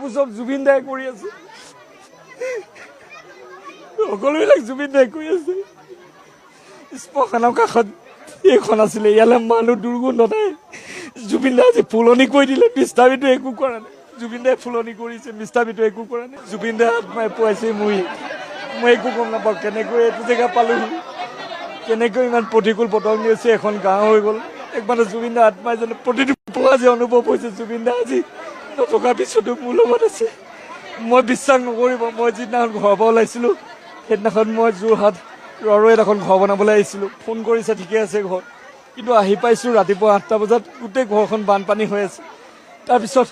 এইবোৰ চব জুবিন দাই কৰি আছে। সকলোবিলাক জুবিন দাই কৰি আছে। শ্মশানৰ কাষত এইখন আছিলে, ইয়ালৈ মানুহ দুৰ্গন্ধ নাই। জুবিন দাই আজি ফুলনি কৰি দিলে, বিস্তাবিতো একো কৰা নাই। জুবিন দাই ফুলনি কৰিছে, বিস্তাবিতো একো কৰা নাই। জুবিন দাই আত্মাই পোৱাইছে মই একো গম নাপাওঁ কেনেকৈ এইটো জেগা পালোহি, কেনেকৈ ইমান প্ৰতিকূল বতৰ নিছে, এখন গাঁও হৈ গ'ল। একমাত্ৰ জুবিন দা আত্মাই যেন প্ৰতিটো পোৱা যে অনুভৱ হৈছে। জুবিন দা আজি নথকাৰ পিছতো মোৰ লগত আছে। মই বিশ্বাস নকৰিব, মই যিদিনাখন ঘৰৰ পৰা ওলাইছিলোঁ সেইদিনাখন মই যোৰহাট ৰৰৈত এখন ঘৰ বনাবলৈ আহিছিলোঁ। ফোন কৰিছে ঠিকে আছে ঘৰ, কিন্তু আহি পাইছোঁ ৰাতিপুৱা 8টা বজাত, গোটেই ঘৰখন বানপানী হৈ আছে। তাৰপিছত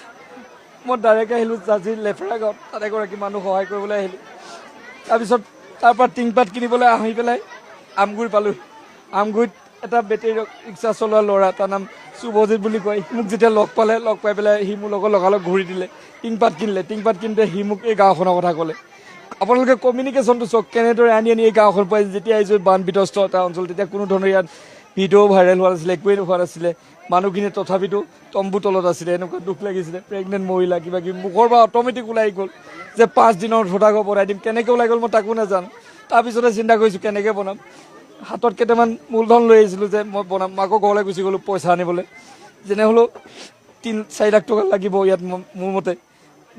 মই ডাইৰেক্ট আহিলোঁ জাঁজী লেফেৰা গাঁৱত, তাত এগৰাকী মানুহ সহায় কৰিবলৈ আহিলোঁ। তাৰপিছত তাৰপৰা টিংপাত কিনিবলৈ আহি পেলাই আমগুৰি পালোঁ। আমগুৰিত এটা বেটেৰী ৰিক্সা চলোৱা ল'ৰা, তাৰ নাম শুভজিত বুলি কয়, মোক যেতিয়া লগ পালে, লগ পাই পেলাই সি মোৰ লগত লগালগ ঘূৰি দিলে, টিংপাত কিনিলে। টিংপাত কিনোতে সি মোক এই গাঁওখনৰ কথা ক'লে। আপোনালোকে কমিউনিকেশ্যনটো চাওক কেনেদৰে আনি আনি এই গাঁওখন পাই। যেতিয়া আহিছোঁ বান বিধ্বস্ত এটা অঞ্চল, তেতিয়া কোনো ধৰণৰ ইয়াত ভিডিঅ' ভাইৰেল হোৱা নাছিলে, একোৱেই হোৱা নাছিলে। মানুহখিনি তথাপিতো তম্বু তলত আছিলে, এনেকুৱা দুখ লাগিছিলে। প্ৰেগনেণ্ট মহিলা কিবা কিবি মুখৰ পৰা অট'মেটিক ওলাই গ'ল যে 5 দিনৰ উঠতা ঘৰ বনাই দিম। কেনেকৈ ওলাই গ'ল মই তাকো নাজানো। তাৰপিছতে চিন্তা কৰিছোঁ কেনেকৈ বনাম। হাতত কেইটামান মূলধন লৈ আহিছিলোঁ যে মই বনাম। আকৌ ঘৰলৈ গুচি গ'লোঁ পইচা আনিবলৈ, যেনে হ'লেও 3-4 লাখ টকা লাগিব ইয়াত মোৰ মতে।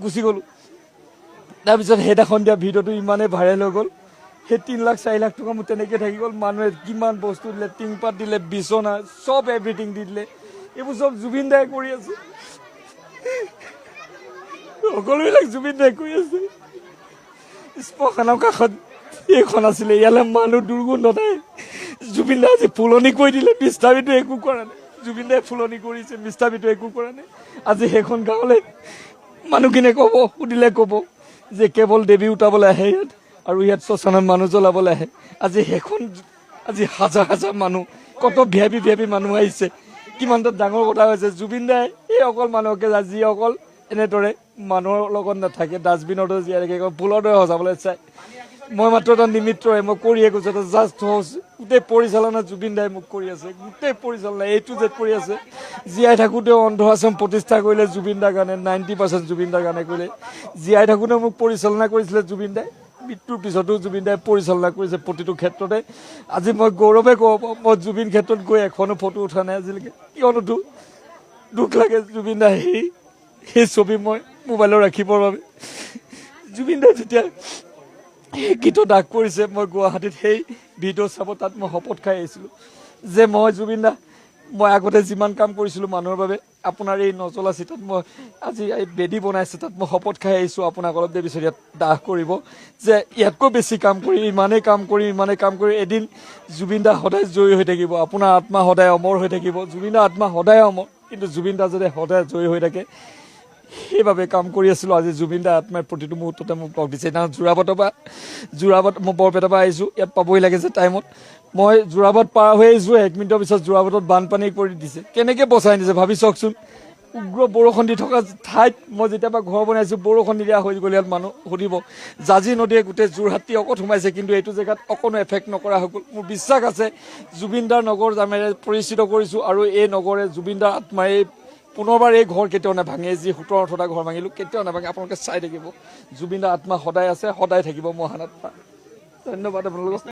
গুচি গ'লোঁ। তাৰপিছত সেইদিনাখন দিয়া ভিডিঅ'টো ইমানেই ভাইৰেল হৈ গ'ল, সেই 3 লাখ 4 লাখ টকা মোৰ তেনেকৈ থাকি গ'ল। মানুহে কিমান বস্তু দিলে, টিংপাত দিলে, বিচনা, চব এভৰিথিং দি দিলে। এইবোৰ চব জুবিন দাই কৰি আছে। সকলোবিলাক জুবিন দাই কৰি আছে। শ্মশানৰ কাষত এইখন আছিলে, ইয়ালৈ মানুহ দুৰ্গন্ধ নাই। জুবিন দাই আজি ফুলনি কৰি দিলে, বিস্তাবিতো একো কৰা নাই। জুবিন দাই ফুলনি কৰিছে, বিস্তাবিতো একো কৰা নাই। আজি সেইখন গাঁৱলৈ মানুহখিনিয়ে ক'ব, সুধিলে ক'ব যে কেৱল দেৱী উঠাবলৈ আহে ইয়াত, আৰু ইয়াত শ্মশানত মানুহ জ্বলাবলৈ আহে। আজি সেইখন আজি হাজাৰ হাজাৰ মানুহ, কত ভি আই পি মানুহ আহিছে। কিমান এটা ডাঙৰ কথা হৈছে। জুবিন দাই এই অকল মানুহকে যি অকল এনেদৰে মানুহৰ লগত নাথাকে, ডাষ্টবিনৰ দৰে জীয়াই থাকে, ফুলৰ দৰে সজাবলৈ চায়। মই মাত্ৰ এটা নিমিত্তহে, মই কৰিয়ে গৈছোঁ, এটা জাষ্ট হাউচ। গোটেই পৰিচালনা জুবিন দাই মোক কৰি আছে, গোটেই পৰিচালনা এইটো যে কৰি আছে। জীয়াই থাকোঁতেও অন্ধ আশ্ৰম প্ৰতিষ্ঠা কৰিলে জুবিন দাৰ কাৰণে, 90% জুবিন দাৰ কাৰণে কৰিলে। জীয়াই থাকোঁতে মোক পৰিচালনা কৰিছিলে জুবিন দাই, মৃত্যুৰ পিছতো জুবিন দাই পৰিচালনা কৰিছে প্ৰতিটো ক্ষেত্ৰতে। আজি মই গৌৰৱে ক'ব পাৰোঁ, মই জুবিন ক্ষেত্ৰত গৈ এখনো ফটো উঠা নাই আজিলৈকে। কিয় নুঠো? দুখ লাগে জুবিন দাই সেই ছবি মই মোবাইলত ৰাখিবৰ বাবে। জুবিন দাই যেতিয়া সেই গীতত দাগ কৰিছে, মই গুৱাহাটীত সেই ভিডিঅ' চাব তাত মই শপত খাই আহিছিলোঁ যে মই জুবিন দা, মই আগতে যিমান কাম কৰিছিলোঁ মানুহৰ বাবে, আপোনাৰ এই নজলা চিতাত মই আজি এই বেদী বনাইছে, তাত মই শপত খাই আহিছোঁ আপোনাক অলপ দেৰি পিছত ইয়াত দাহ কৰিব, যে ইয়াতকৈ বেছি কাম কৰি, ইমানেই কাম কৰি, ইমানেই কাম কৰি এদিন জুবিন দা সদায় জয়ী হৈ থাকিব, আপোনাৰ আত্মা সদায় অমৰ হৈ থাকিব। জুবিন দা আত্মা সদায় অমৰ, কিন্তু জুবিন দা যাতে সদায় জয়ী হৈ থাকে সেইবাবে কাম কৰি আছিলোঁ। আজি জুবিন দা আত্মাই প্ৰতিটো মুহূৰ্ততে মোক লগ দিছে। সেইদিনা যোৰাবাটৰ পৰা, যোৰাবাট মই বৰপেটাৰ পৰা আহিছোঁ, ইয়াত পাবহি লাগে যে টাইমত। মই যোৰাবাট পাৰ হৈ আহিছোঁ, 1 মিনিটৰ পিছত যোৰাবাটত বানপানী কৰি দিছে। কেনেকৈ বচাই নিছে ভাবি চাওকচোন। উগ্ৰ বৰষুণ দি থকা ঠাইত মই যেতিয়াৰ পৰা ঘৰ বনাইছোঁ, বৰষুণ নিদিয়া হৈ গ'ল। ইয়াত মানুহ সুধিব, জাঁজী নদীয়ে গোটেই যোৰহাটী অকত সোমাইছে, কিন্তু এইটো জেগাত অকণো এফেক্ট নকৰা হৈ গ'ল। মোৰ বিশ্বাস আছে জুবিন দাৰ নগৰ নামেৰে পৰিচিত কৰিছোঁ, আৰু এই নগৰে জুবিন দাৰ আত্মাই পুনৰবাৰ এই ঘৰ কেতিয়াও নাভাঙে। যি 17 18টা ঘৰ ভাঙিলোঁ, কেতিয়াও নাভাঙে। আপোনালোকে চাই থাকিব, জুবিন দাৰ আত্মা সদায় আছে, সদায় থাকিব, মহান আত্মা। ধন্যবাদ আপোনালোকক।